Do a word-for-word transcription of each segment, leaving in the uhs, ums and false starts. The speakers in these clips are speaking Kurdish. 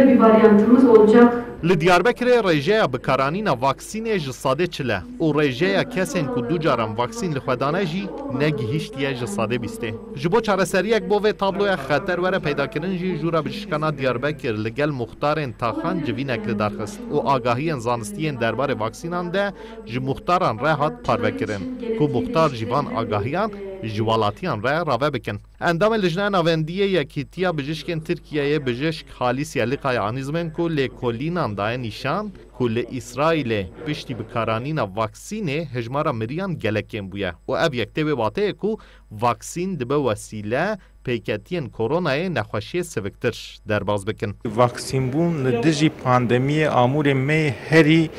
Bir varyantımız olacak. Li Diyarbekirê rêjeya bikaranîna vaksînê ji sedê çil e û rêjeya kesên ku du caran vaksîn li xwe dane jî negihîştiye ji sedê bîstê. Ji bo çareseriyek bo vê tabloya xeter were peydakirin jî Jûra Bijîşkana Diyarbekir li gel muxtarên taxan civînek li dar xist û agahiyên zanistî yên derbarê vaksînan de ji muxtaran re hat parvekirin ku muxtar jî van agahiyan ji welatiyan re rave bikin. Endamê Lijneya Navendî yê Yekîtiya Bijîşkên Tirkiyeyê Bijîşk Halîs Yelikaya Anîzmên ku lêkolînan daye nîşan ku li Îsraîlê piştî bikaranîna vaksînê hejmara miriyan gelek kêm bûye û ev yek tê wê wateyê ku vaksîn dibe wesîle pêketiyên koronayê nexweşiyê siviktir derbas bikin. Vaksînbûn li dijî pandemiyê amûrê me yê herî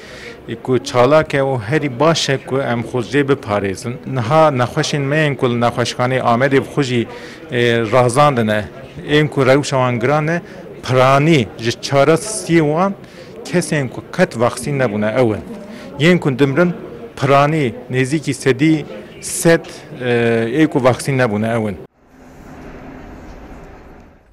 ku çalak e û herî baş e ku em xwe jê biparêzin. Niha nexweşên me yên ku li nexweşxaneyê Amedê bi xwe jî, e, razandine, ên ku rewşa wan giran e, piranî ji çaresî wan kesên ku qet vaksîn nebûne ew in. Yên ku dimirin piranî nêzîkî sedî sed, e, ê ku vaksîn nebûne ew in.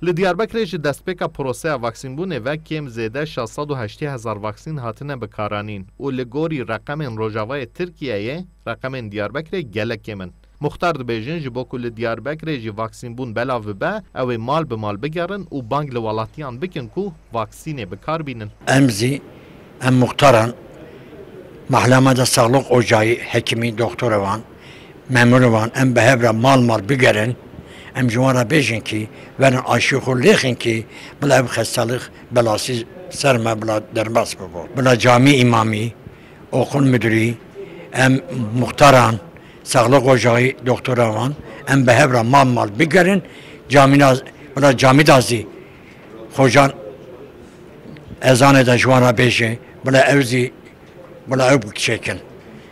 Li Diyarbekirê ji destpêka proseya vaksînbûnê ve kêm zêde şeş sed û heştê hezar vaksîn hatine bikaranîn û li gorî reqemên Rojavayê Tirkiyeyê, reqemên Diyarbekirê gelek kêm in. Muxtar dibêjin, ji bo ku li Diyarbekirê jî vaksînbûn belav bibe, ew ê mal bi mal bigerin û bang li welatiyan bikin ku vaksînê bi kar bînin. Em zî, em muxtaran, mahla me de sağlık ocayî, hekimî, doktora wan, memûrê wan, em bi hev re mal mal bigerin, em ji wan re bêjin kî verin aşî xwe lêxin kî bila ev xestalîk belasî ser me bila derbas bibo. Bila camî îmamî, okul müdürî, em muxtaran, sağlık ocayî, doktora wan, em bi hev re mal mal bigerin, camîna, bila camî da zî xocan ezanê de ji wan re bêje, bila ew zî, bila ew çêkin.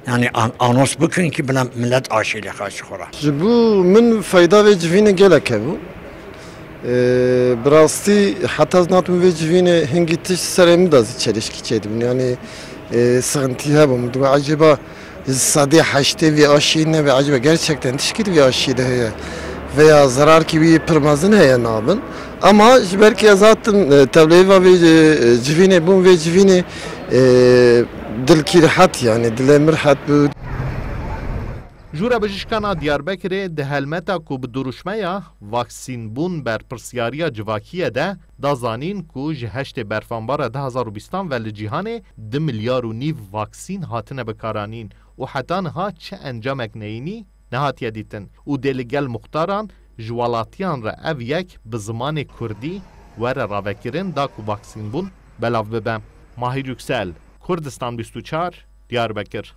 Yani an-, anons bikin ki bila millet aşî lêxe ji xwe re. Ji bo min feyda vê civînê gelek hebû. Ee, bi rastî heta ez natim vê civînê hingî tişt serê min de zî çelişkî çêdibin. Yani, e, sixintî hebû. Min digot ecêba ji sedê heştê vê aşî nebe, ecêba gerçekten tişkî di vê aşî de heye. Veya zerarkî wî pir mezin heye nabin. Ama ji ber ku ez hatim, e, tevleyê va vê, e, civînê bûm, vê civînê, e, dilkî rihet, yani dilê min rihet bû. Jûra Bijîşkana Diyarbekirê di helmeta ku bi duruşmeya vaksînbûn berpirsyariya civakiye de da zanîn ku ji heştê berfanbara du hezar û bîstan ve li cîhanê du milyar û nîv vaksîn hatine bikaranîn û heta niha çi encamek neyînî nehatiye dîtin û dê li gel muxtaran ji welatiyan re ev yek bi zimanê kurdî were ravekirin da ku vaksînbûn belav bibe. Mahir Yüksel, Kurdistan bîst û çar, Diyarbekir.